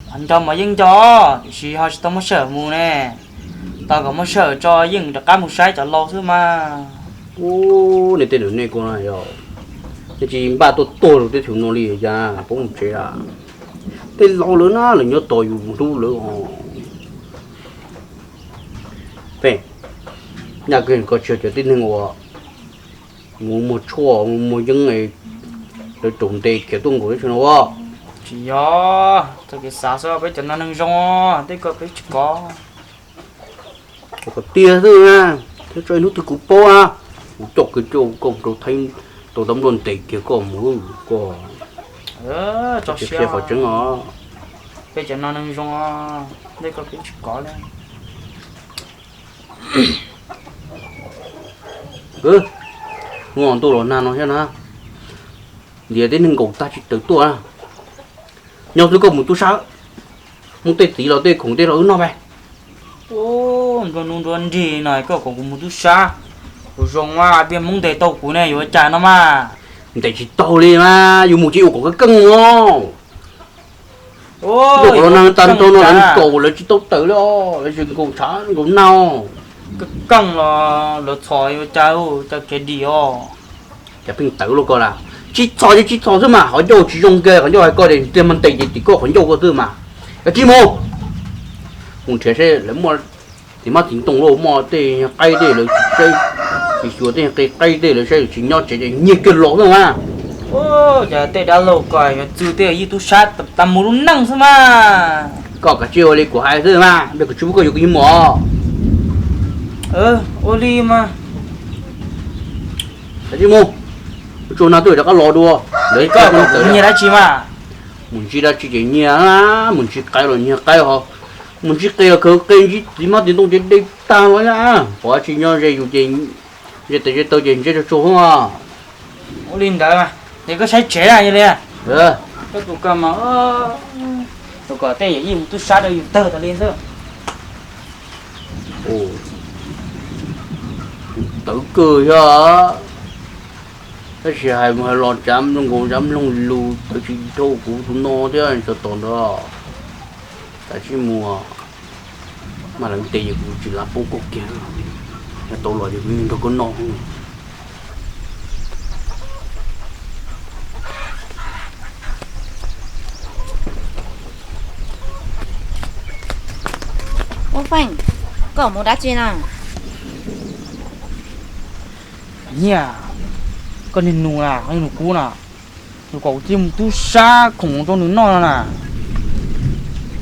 Nco mas yeej nco, tiam sis ho tsis tau muaj sij hawm mus ne. Tos kom muaj sij hawm tso yeej rov qab mus saib cov laus xwb mas. Ub, nej tej num nej ko na yog, nej tsis npaj tuaj tuag rau teb chaws no li cas poob mus tsev a. Tej laus lawv na lawv nyob tos yus hlub lawv os. Peb, nyaj kawg ko tsis yog cov tib neeg uas mus muag tshuaj muag yeeb lawv raus ntes khiav tuaj nkaum teb chaws no a. Tsis yog, txoj kev xav xwb, peb cov no neeg zoo, tej ko peb tsis kov. Kom tiag xwb na, thiab tso ib hnub twg kuv paub na, kuv coj kiag coj koj rau Thaib tau tab npluaj ntes kiag koj mus koj. Tso siab qhov tseeb os. Peb cov no neeg zoo, tej ko peb tsis kov li. Hnub ntuj los nag no thiab na, ntiav tib neeg nkaum tag tsis tawm tuaj. Nyob xwb koj mus tub sab, muab tej txiv los tej khoom tej los wb noj pe. Nruab hnub nruab nrig no koj kom kuv mus tub sab, kuv zoo mas peb Hmoob ntes tau kuv ne yuav cas no mas. Ntes tsis tau li mas, yus mus ces ua kom keej keej os. Ntuj, qhov no nag tag nrho no lawv nkaum lawv tsis tau tawm li os, lawv tsis nkaum tshav nkaum nag. Keej keej los lawv txhom yuav cas, cas khiav dim os. Cas pheej tawv luaj koj lawm, tsis txhom ces tsis txhom xwb mas, qhov ncauj tsis zoo kiag, qhov ncauj hais koj tias tiag mas ntes ces tim koj qhov ncauj koj xwb mas. Kav tsij mus, mus nrhiav seb lawv muaj tim mab tim ntoo lauj, muaj tej qaib tej lawv tsis saib, tsis xyuas tej qe qaib tej lawv saib tsis nyob tsev ces nyiag kiag los xwb mas. Cas tej dab laug ko yuav txwv tej yij tub sab tas mus lub neej xwb mas. Koj kav tsij ua li kuv hais xwb mas, npej kuv tsis pub koj yuav kuv yeej mus. Ua li mas. Kav tsij mus, mus tsuag nag twb rov qab los dua. Lawv nyiag dab tsi mas. Mus ntsib dab tsi ces nyiag, mus ntsib qaib los nyiag qaib ho, mus ntsib qe los khaws qe, ntsib tim mab tim ntoo ces de tag los. Pom dab tsi nyob ze yus ces, ze tes ze taw ces ntsib tsuag tsuag. Ua li ntawd, ces koj saib tsev na yog li. Koj tus ko mas, tus kom tej yawm yij mus tub sab rau yus tawg tas li xwb. Tawv kawg thiab, tab sis hais mus hais los tsav nkaus tsav mloog lus tawv tsis dhau kuv tus no thiab tso tos ntawd. Kav tsij mus, mas lawv ntes ces kuv tsis lav poob koj kiag, yog tau los ces kuv yeej nrog koj noj. Ua Feej, koj mus dab tsi na? Nyiaj, koj niag nus na, koj niag nus kub na, nws kom kuv cia li mus tub sab khoom rau nws noj no na.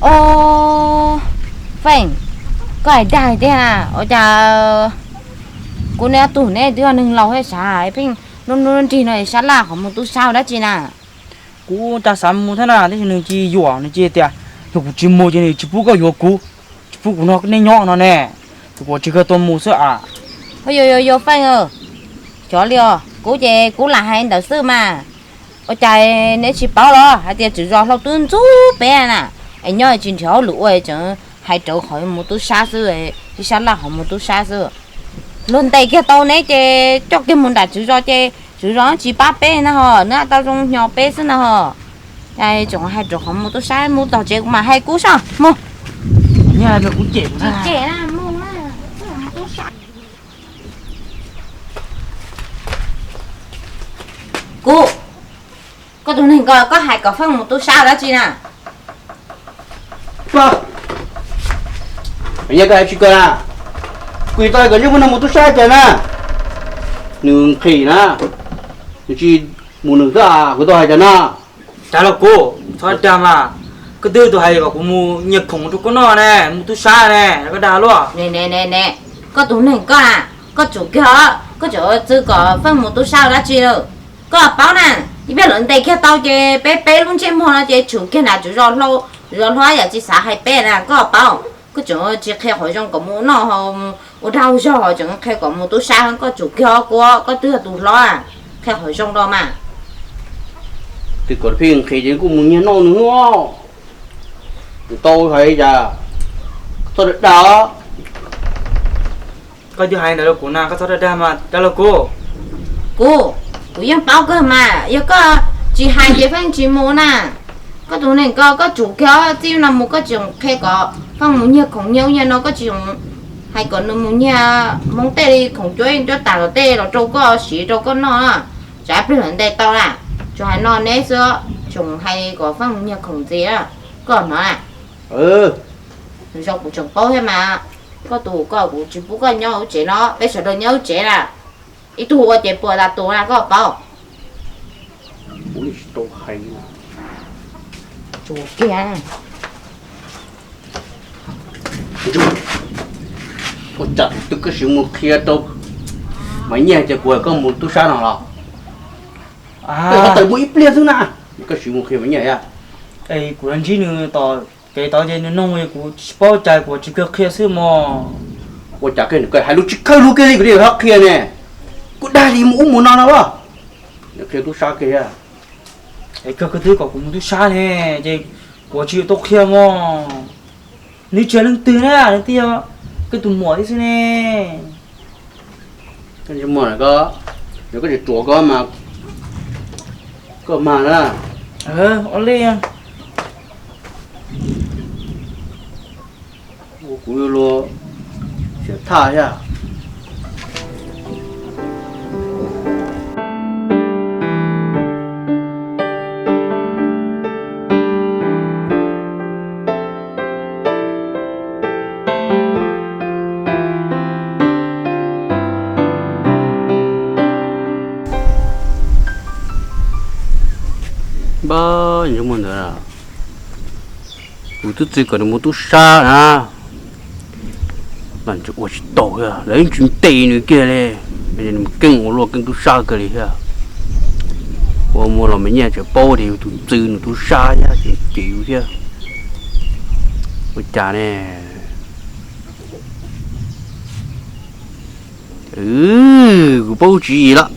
Au, Feej, koj hais dag tiag na, ua cas kuv niag tub ne twb yog neeg laus thiab sav, pheej hnub hnub nrig no sab laj qhov mus tub sab ua dab tsi na? Kuv cas xav mus thiab na, tab sis nws cia li yuam, nws cia li tias yog kuv tsis mus ces nws tsis pub koj yuav kuv, tsis pub kuv nrog nej nyob no ne. Ces kuv tsis kawg tuaj mus xwb as. Yuav yuav yuav Feej, xyov li os, kuv ces kuv lam hais ntawd xwb mas. Ua cas neb tsis paub los hais tias tswv zos hlau twb ntxub peb na, es nyob tsis nrhiav hauj lwm ua tseem hais rau qhov mus tub sab xwb, ib sab laj qhov mus tub sab xwb. Luag ntes kiag tau neb ces coj kiag mus nram tswv zos ces tswv zos tsis pab peb na ho, neb tau zoo hnyo peb xwb na ho. Tseem hais rau qhov mus tub sab, mus tom tsev kuv mam hais kub soj mus. Tsis cem na, mus na. Kuv, koj tus neeg ko koj hais kom Feej mus tub sab dab tsi na? Nyiaj, koj hais tsis kawg na. Kuv tau hais kom Ntsej Muag no mus tub sab cas na, nws nqhis na, nws tsis mus nws xwb. Kuv tau hais cas na? Dag los kuv, txhob dag mas. Koj twb tus hais kom kuv mus nyiag khoom rau koj noj ne, mus tub sab ne, koj dag luaj. Ne ne ne ne, koj tus neeg koj na, koj tsum kiag, koj tsum txwv kom Feej mus tub sab dab tsi lawm. Koj paub na, ib pliag lawv ntes kiag tau ces peb peb lub ntsej muag no ces tshwm kiag nram tswv zos hlau, tswv zos hlob yam tsis xav hais peb na, koj paub. Koj tseem tsis qhia qhov zoo kom mus noj, ua dag ua zog tseem qhia kom mus tub sab, koj tsum kiag kuv, koj twb yog tus hlob, qhia qhov zoo rau mas. Twb kom pheej nqhis ces kuj mus nyiag noj nws. Kuv tau hais cas, txhob dag dag. Koj twb hais ntawd rau kuv na, koj txhob dag dag mas, dag los kuv. Kuv, kuv yeej paub kawg mas, yog koj tsis hais ces Feej tsis mus na. Koj tus neeg ko koj tsum kiag txij no mus koj tsis txhob qhia kom Feej mus nyiag khoom nyiag ub nyiag no, koj tsis txhob hais kom nws mus nyiag hmoov tej li khoom cuab cuab tas los tej los rau koj siv rau koj noj, tsam ib pliag lawv ntes tau na. Tsuas hais no neb xwb, tsis txhob hais kom Feej mus nyiag khoom ntxiv, koj hnov na. Zoo kuv tseem paub thiab mas, koj tus ko kuv tsis pub koj nyob lub tsev no, peb sawv daws nyob lub tsev na. Ib tug ua ces puas tas tus na koj paub. Kuv tsis tau hais. Ua cas tus twg koj sim mus qhia rau Maiv Nyiaj ces kuv hais koj mus tub sab no los? Koj tawm mus ib pliag xwb na, koj sim mus qhia Maiv Nyiaj. Kuv ntsib nws tom kev tod ces nws nug kuv tsis paub cas kuv tsis kawg qhia xwb mog. Ua cas koj hais lus tsis kawg lus kiag li kuv thiaj qhia ne. Kuv dag li mus ub mus no no los. Qhia tub sab kiag. Es kawg koj twb kom kuv mus tub sab ne, ces kuv tsis tau qhia mog. Nws tsis yog leej twg na, nws twb yog koj tus muam tib xwb ne. Koj tsis muaj ko, yog koj tsis tsuav ko mas koj mag na. Ua li, kuv yuav luag xiam thaj thiab. Npab, ntawd kuv twb txwv kom nws mus tub sab na, mas nws ua tsis tau, lawv yeej tsis ntes nws kiag li. Nws keej ua luaj keej tub sab kawg li thiab. Ua muaj los Maiv Nyiaj tseem paub tias yus tus txwv nws tub sab thiab ces cem yus thiab. Ua cas ne? Kuv paub tswv yim lawm.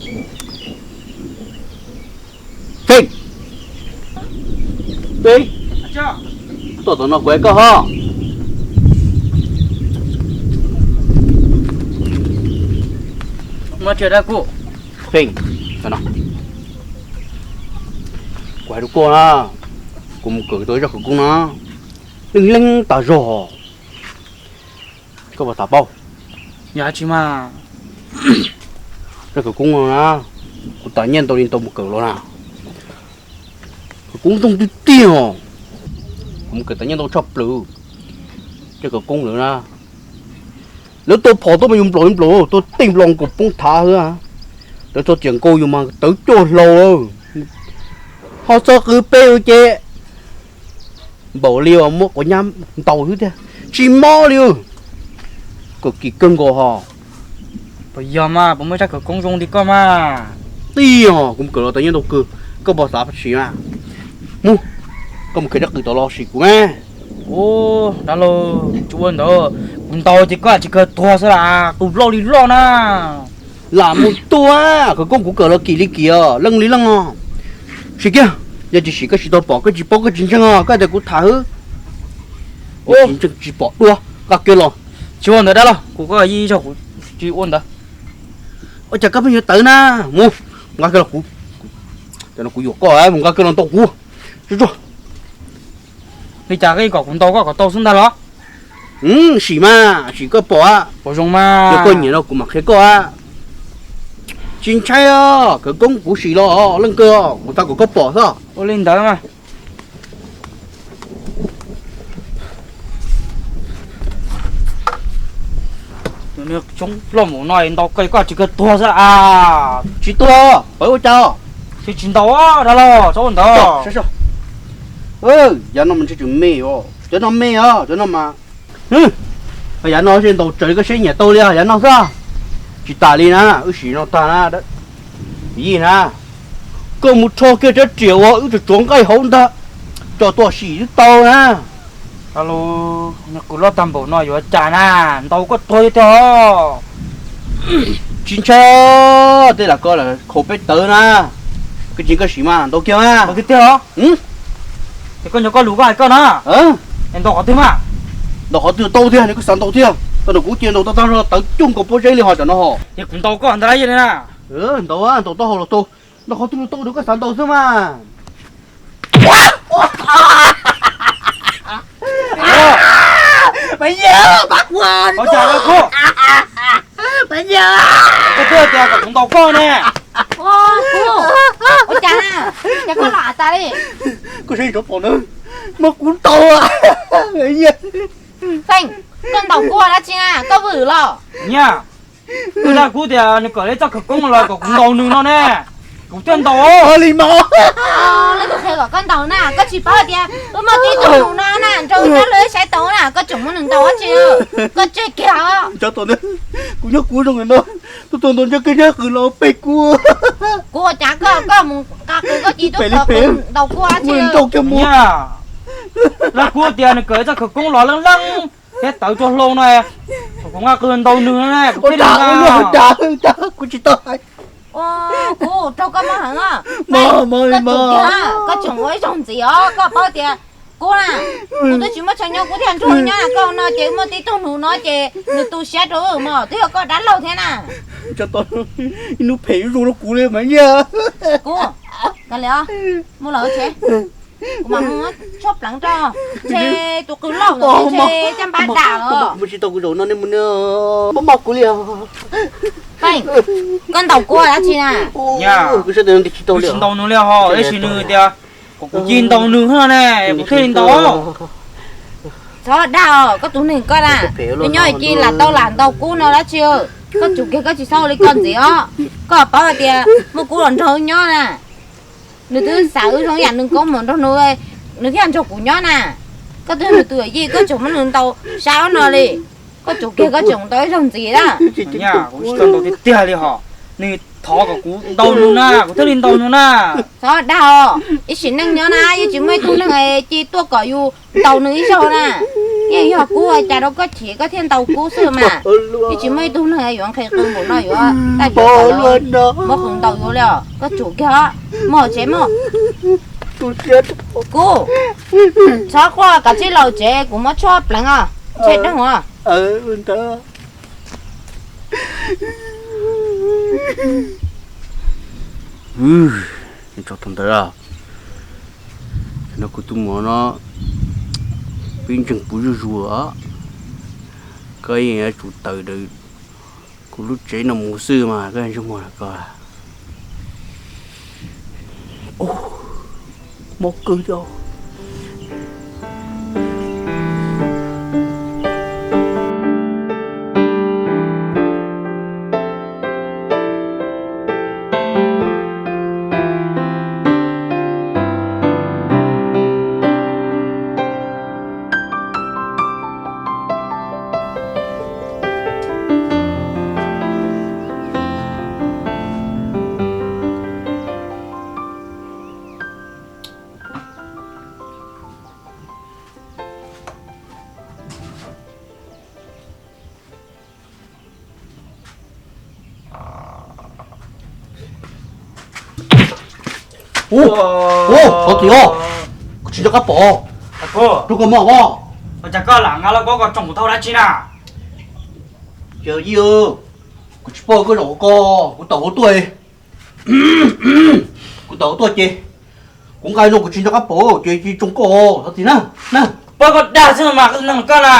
Feej, tuaj tom no kuv hais koj ho. Feej, kuv hais rau koj na, kuv mus kawm tau zaj khawv koob no, leej leej tas zog. Koj puas xav paub? Yog tsis mas, zaj khawv koob no na, kuv tas nyiaj ntau li ntau mus kawm los na. Khawv koob zoo tiag tiag os. Kuv mus kawm tas nyiaj ntau tshaj plaws. Zaj khawv koob ntawd na, lawv tua phom tuaj mas yus nplaum yus nplaum, tua tej nplaum nkaus poob thav xwb. Lawv txog tiam nkaus yus mas tawv cuaj hlau. Ho txog qw peb ua ces npaum li uas muab quav nyab ntaus xwb tiag, tsis mob li. Kawg kiag kawg nkaus ho. Puas yog mas, puas muaj zaj khawv koob zoo li koj mas? Tij os, kuv mus kawm los tas nyiaj ntau kawg, koj puas xav sim mas? Mus, koj mus khaws rab qws tom los sim kuv mas. Ub, dab laug, tsis ua ntawd, kuv ntaus ces koj tsis kawg tuag xwb las, tus loj li loj na. Lam mus tuaj, khawv koob kuv kawm los kim li kim os, leej li leej os. Sim kiag, yog tsis sim koj tsis tau pom, koj tsis paub koj tsis ntseeg os, koj tias kuv tham xwb. Tsis ntseeg tsis pom dua, nqa kiag los. Tsis ua ntawd dab laug, kuv koj ib zaug kuv tsis ua ntawd. Ua cas koj pheej yuav tawv na? Mus, nqa kiag los kuv, kuv yuam koj, mus nqa kiag los ntaus kuv. Li cas koj kom kuv ntaus koj kom tau xwb ntag los? Sim mas, sim koj pom. Puas zoo mas? Yog koj nyiam no kuv mam qhia koj. Tsis ntshai os, khawv koob kuv sim los leej kawg, kuv xav kom koj pom xwb. Ua li ntawd mas. Coob loj mus no ntaus koj, koj tsis kawg tuag xwb a. Tsis tuag, pab ua cas? Tsis, tsis ntaus dab laug, txhob ua ntawd. Yav no mas ntshe tseem me os, cov no me os, cov no mas. Yav no ntaus tsawv koj seb nyiam tau li yav no xwb. Tsis tas li na, wb sim no tag na. Yij na, koj mus rho kiag rab riam uas wb tsuav tsuav nqaij hauv ntag, tso tuaj sim twb tau na. Kuv loj tag npaum no yuav cas na, ntaus koj tuag tiag tiag. Tsis ntshai, tej lam koj lam khaus peb tawv na. Koj tsis koj sim mas ntaus kiag mas. Tiag tiag los? Es koj nyob koj lus koj hais koj na. Es ntaus qhov twg mas? Ntaus qhov twg tau tiag, nws koj xav ntaus tiag. Tau nws kuv cia ntaus tau tag zog tawv cuj nkaus pob zeb li ho tsam no ho. Es kuv ntaus koj ntag li na. Ntaus, ntaus taub hau los tau. Ntaus qhov twg los tau, nws koj xav ntaus xwb mas. Maiv Nyiaj, pab kuv, ua cas los kuv, Maiv Nyiaj, koj twb tias kom kuv ntaus koj ne. Ua cas, cas koj los tas li? Koj saib rov pom na, muab kuv ntaus. Feej, koj ntaus kuv dab tsi na, koj vwm los? Nyiaj, koj dag kuv tias nws kawm li txoj khawv koob los kom kuv ntaus nws no ne, kuv thiaj ntaus li mas. Leej twg qhia kom koj ntaus na, koj tsis paub tias wb muaj tib tug nus no na, nrog wb nyob los wb saib taus na, koj tseem muab nws ntaus dab tsi? Koj tseg kiag os. Kuv nyob kuv zoo no, tuaj tua ntaus ntsej kiag ntsej qws los pem kuv. Kuv ua cas koj, koj mus nqa qws koj ci tuaj pem li pem, ntaus kuv dab tsi? Dag kuv tias nws kawm txoj khawv koob los leej leej thiab tawv tsuag hlau no, kom kuv nqa qws ntaus nws no ne, kuv thiaj li ntaus. Dag, dag, kuv tsis tau hais. Kuv raug koj mob heev os. Koj tseem ua ib zaug ntxiv os, koj paub tias kuv na, kuv twb tsis muaj chaw nyob, kuv thiaj nrog nyob na, koj no ces muaj tib tug nus no ces nws tu siab rau wb mog, twb yog koj dab laug thiab na. Ib hnub phem ib zaug rau kuv li mas Nyiaj. Kuv, kav liam, mus los tsev, kuv mam mus tshuab pleev rau, ntshe tus qws loj no ntshe caj npab dam los. Mus tsis tau kuv zaum no, nej mus, mob mob kuv li os. Feej, koj ntaus kuv dab tsi na? Kuv tsis ntaus nws li ho, tab sis nws tias kom kuv ci ntaus nws no ne, kuv thiaj li ntaus. Txhob dag os, koj tus neeg koj na, nws nyob ci lam tau lam ntaus kuv no dab tsi? Koj tsum kiag, koj tsis txhob ua li koj ntxiv os. Koj paub hais tias muaj kuv los nrog wb nyob na, nws twb xav wb zoo yam nws koob mus nrog nws, nws thiaj nrog kuv nyob na. Koj twb nws tus yawm yij, koj tseem muab nws ntaus sab no li. Koj tsum kiag, koj tseem ntaus ib zaug ntxiv na. Kuv tsis tau ntaus tiag tiag li hos, nws thov kom kuv ntaus nws na, kuv thiaj li ntaus nws na. Txhob dag os, ib sim neej nyob na yeej tsis muaj ib tug neeg ci tuaj kom yus ntaus nws ib zaug na. Yeej yog kuv ua cas rau koj chim koj thiaj ntaus kuv xwb mas. Yeej tsis muaj ib tug neeg yuav nqhis qw npaum no yuav tag, muab qw ntaus yuav li os. Koj tsum kiag os, mus tsev mus. Kuv, txhob quaj, kav tsij los tsev, kuv muab tshuab pleev os, ntshe doog os. Tso tau ntawd, no kuv tus muam no pib ntseeg kuv zuj zus os. Koj yeej yuav tsum tawm ntawm kuv lub tsev no mus xwb mas koj ntseeg muag ko. Mob kawg thiab. Ub, ub, thov txim os, kuv tsis nco qab pom. Rau koj mog os. Ua cas koj lam nqa lauj kaub ko tsoom kuv taub hau dab tsi na? Yawm yij, kuv tsis paub koj zaum ko, kuv tawm hauv tuaj. Kuv tawm hauv tuaj ces kuv nqa no kuv tsis nco qab pom ces tsoo koj, thov txim na. Pab koj dag xwb no mas, koj tus neeg koj na.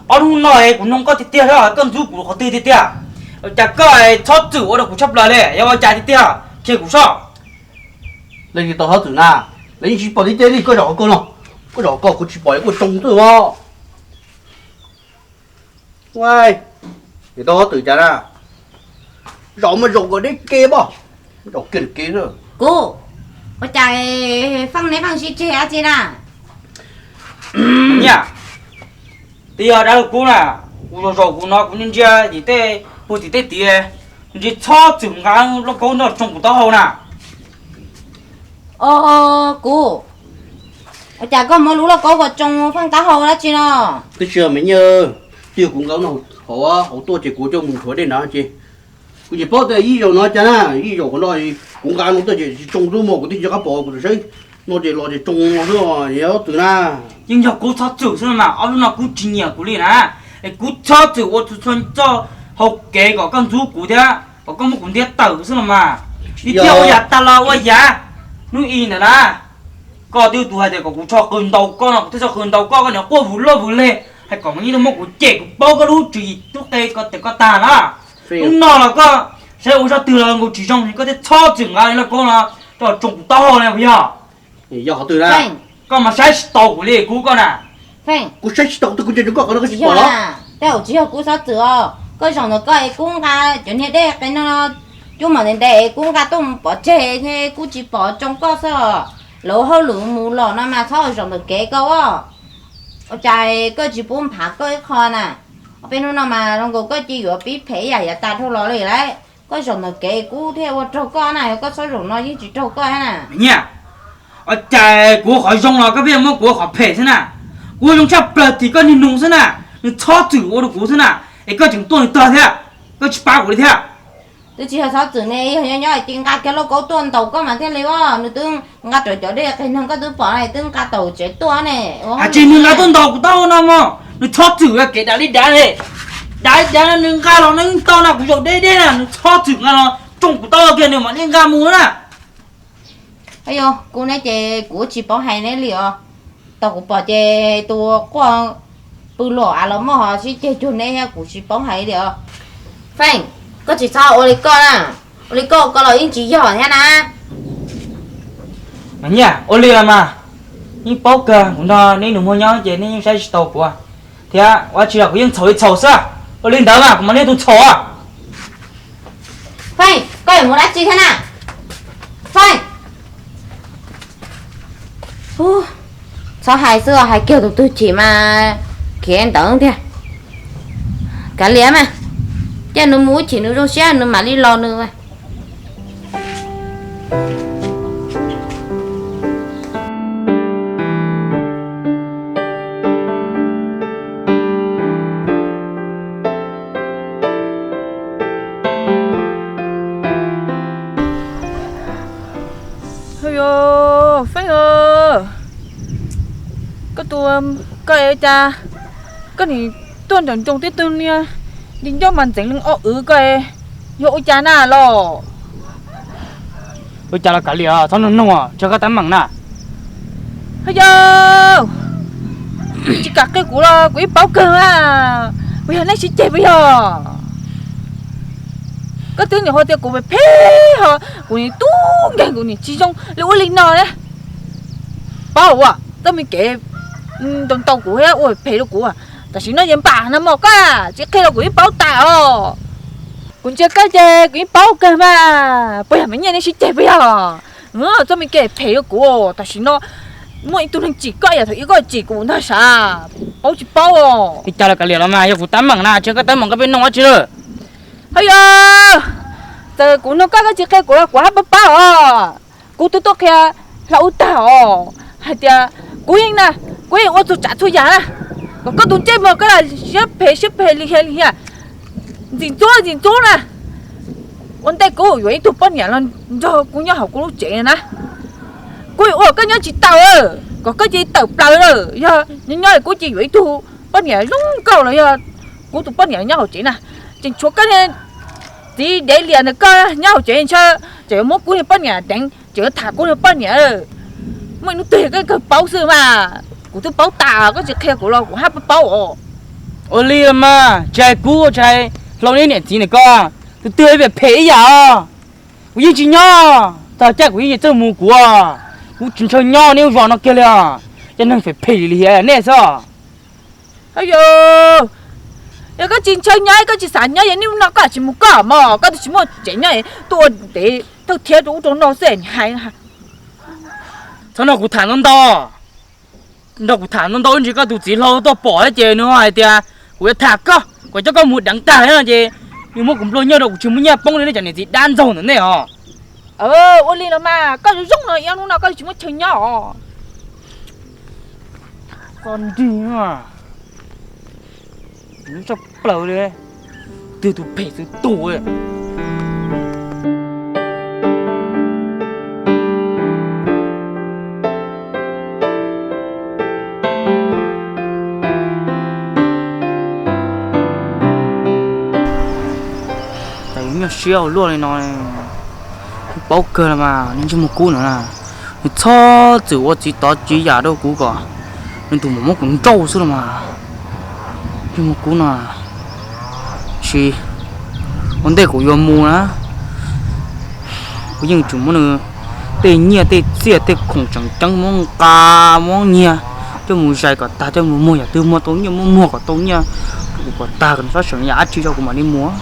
Ob hnub no kuv noog koj tiag tiag, koj ntxub kuv qhov twg tiag tiag? Cas koj txhob txwm ua rau kuv tshaj plaws li, yog ua cas tiag tiag qhia kuv soj. Leej twg tau txhob txwm na? Lawv yeej tsis pom tib teb li, koj zaum ko no, koj zaum ko kuv tsis pom kuj tsoo xwb os. Ua, tau txhob txwm cas na? Zaum mas zaum kom deb ke pom, zaum kiag kev xwb. Kuv, ua cas Feej neb Feej sib tseg dab tsi na? Nyiaj, twb yog dab laug Kub na, kuv zaum zaum kuv no kuv ntsia tim tej puag tim tej tid, ntshe txhob txwm nqa lauj kaub nrog tsoo kuv taub hau na. Os, Kub, ua cas koj muab lub lauj kaub ko tsoo Feej taub hau dab tsi no? Twb tsis yog me nyuam, twb yog kuv nqa no hauv, hauv tuaj ces kuv coj mus nrhuav dej nrad ces kuv tsis paub tias ib zaug no cas na, ib zaug qhov no kuv nqa no tuaj ces tsis tsoo xwb mog, kuv twb tsis nco qab pom, kuv txawm saib no ces los ces tsoo no xwb, txhob txwm na. Yeej yog kuv txhob txwm xwb mas, ob hnub no kuv tsis nyiam kuv li na, es kuv txhob txwm ua txhua txhua txoj hau kev kom koj ntxub kuv thiab kom koj muab kuv ntiab tawm xwb los mas. Ib tiag ua yam tas los ua yam, hnub i ntawm na. Koj twb tus hais tias kom kuv tso qw ntaus koj no, kuv twb tso qw ntaus koj, koj niam quaj vus loj vus leg, hais kom mas yeej tuaj muab kuv cem, kuv paub koj lub tswv yim lub qe ko tes ko tag na. Hnub no los koj saib ua zaj twg los nkaus tsis zoo, koj thiaj txhob txwm nqa li lauj kaub no rau tsoom kuv taub hau li puas yog? Koj mas saib tsis taus kuv li kuv koj na. Kuv saib tsis taus kuv tus kuv nco ntsoov koj qhov no koj tsis pom los? Tej zaum tsis yog kuv txhob txwm os, koj zaum ntawd koj es kuv nqa cov niag dej qe no cub mam ntev ntev es kuv nqa tuaj pov tseg thiab kuv tsis pom tsoo koj xwb. Lawv hauj lwm mus los no mas txhob zaum ntawm kev koj os. Ua cas koj tsis pub nphav koj ib qho na? Ob peb hnub no mas zoo nkaus koj cia yuav pib phem ib yam yav tas dhau los li lauj. Koj zaum ntawm kev kuv thiaj ua raug koj na, yog koj txhob zaum no yeej tsis raug koj na. Nyiaj, ua cas kuv qhov zoo los koj pheej muab kuv qhov phem xwb na? Kuv zoo tshaj plaws tim koj niag nus xwb na, nws txhob txwm ua rau kuv xwb na, es koj tseem tuaj nws tog thiab, koj tsis pab kuv li thiab. Twb tsis yog txhob txwm ne, yog nyob nyob ces nqa kiag lauj kaub tuaj ntaus koj mas thiaj li os, nws twb nqa rawv cov dej qig neeg koj twb pom na, twb nqa tau tsev tuaj ne. Hais tsis nws nqa tuaj ntaus kuv taub hau no mog, nws txhob txwm kev dav li dav li. Dav li dav no nws nqa los no yeej tau na, kuv zaum deb deb na, nws txhob txwm nqa los tsoo kuv taub hau kiag nws mam li nqa mus na. Yog kuv ne ces kuv tsis paub hais neb li os. Tau kuv pom ces tus quaj pw luam av los muaj ho sib ceg cuag neb thiab, kuv tsis paub hais li os. Feej, koj tsis txhob ua li koj na, ua li koj koj los yeej tsis yog thiab na. Nyiaj, ua li los mas, yeej paub kawg kuv nrog neb nus muag nyob ces neb yeej saib tsis taus kuv thiab, ua tsis los kuv yeej txhaum li txhaum xwb. Ua li ntawd mas kuv mam li tus txhaum. Feej, koj yuav mus dab tsi thiab na? Feej, txhob hais xwb, hais kiag tus twg chim mas khiav ntawd tiag. Kav liam mas, cia nws mus ib chim nws zoo siab nws mam li los nws. Feej, koj tus, koj es cas koj nim tuaj nram nroog tib tug niag li ncauj mas ntxeev leej ob wv koj, yog ua cas na los? Ua cas los kav liam, txhob nug nug, tsis koj teeb meem na. Yog tsis kam qhia kuv los kuv yeej paub kawg mas, puas yog nej sib ceg puas yog? Koj twb nim hais tias kuv phem phem ho, kuv nim tub nkeeg kuv nim tsis zoo li ub li no ne. Paub ua txoj me kev ntaus ntaus kuv thiab ua phem rau kuv, tam sim no yeej npam no mog, koj tsis qhia los kuv yeej paub tas os. Kuv ntsia koj ces kuv yeej paub kawg mas, puas yog me nyiaj nej sib ceg puas yog? Txoj me kev phem rau kuv tam sim no muaj ib tug neeg tsim koj yam thaum ub koj tsim kuv ntag sav, paub tsis paub os? Ua cas los kav liam los mas, yog kuv teeb meem na, tsis koj teeb meem koj pheej nug dab tsi lawm? Ho yog txawm kuv nug koj koj tsis qhia kuv los kuv haj paub paub os. Kuv twb tuaj qhia hlo ub tag os, hais tias kuv yeej na, kuv yeej ua txhua tsav txhua yam na, kom koj tus ntsej muag koj lam siab phem siab phem li hias li hias, ntxim ntxub ntxim ntxub na. Ua ntej kuv yuav ib tug poj niam los nrog kuv nyob hauv kuv lub tsev na, kuv yuav ua koj nyob tsis tau, kom koj cia li tawm plaws lawm. Yog nyob nyob kuv cia yuav ib tug poj niam zoo nkauj los yog kuv tus poj niam nyob hauv tsev na, tseem tshuav koj niag txiv dev liam ntawm koj nyob hauv tsev ntshe tseem yuav muab kuv niag poj niam deev, tseem yuav tham kuv niag poj niam. Muaj ib hnub twg koj kawg paub xwb mas, kuv twb paub tas, koj tsis qhia kuv los kuv haj paub paub os. Ua li los mas, tsis hais kuv tsis hais hlo neb niam txiv ntawm koj, tus twg phem ib yam os. Kuv yeej tsis nyob, txog caij kuv yeej txawj mus kuv, kuv tsis ntshaw nyob neb lub zos no kiag li os. Cov neeg phem phem li li hias nej xwb. Yog koj tsis ntshaw nyob, koj tsis xav nyob, yog niaj hnub no koj tsis mus koj mog, koj twb tsis muaj tsev nyob, tuaj ua ntev thawj thiab rau ub rau no xwb hais. Txhob nrog kuv tham ntau ntau, nrog kuv tham ntau ntau ib ntsis koj tus txiv hlau tuaj pom thiab ces nws ho hais tias kuv yuav tham koj kom coj koj mus deev tag no ces nws muab kuv nplua nyiaj rau kuv tsis muaj nyiaj poob li nej cov niam txiv dab ntxaug ntawm nej os. Ua li los mas, koj zoo zoo no ib hnub no koj tsis muaj chaw nyob os. Koj nrig, tshaj plaws li, twg tus phem xwb tus. Cas yuav nyuaj siab ua luaj li no, paub kawg los mas, nej ntsej muag kub no na, Nws txhob txwm ua txiv tov txiv yam rau kuv kom nws tus mam muab kuv nrauj xwb los mas. Yeej muab kuv no, tab sis ua ntej kuv yuav mus na, kuv yeej tseem muab nws tej nyiaj tej txiaj tej khoom tseem ceeb muab nqa, muab nyiag coj mus zais kom tag, coj mus muag, yam twg muag tau nyiaj muab muag kom tau nyiaj kom tag, kom nws txhob seem yam dab tsi tso kuv mam li mus.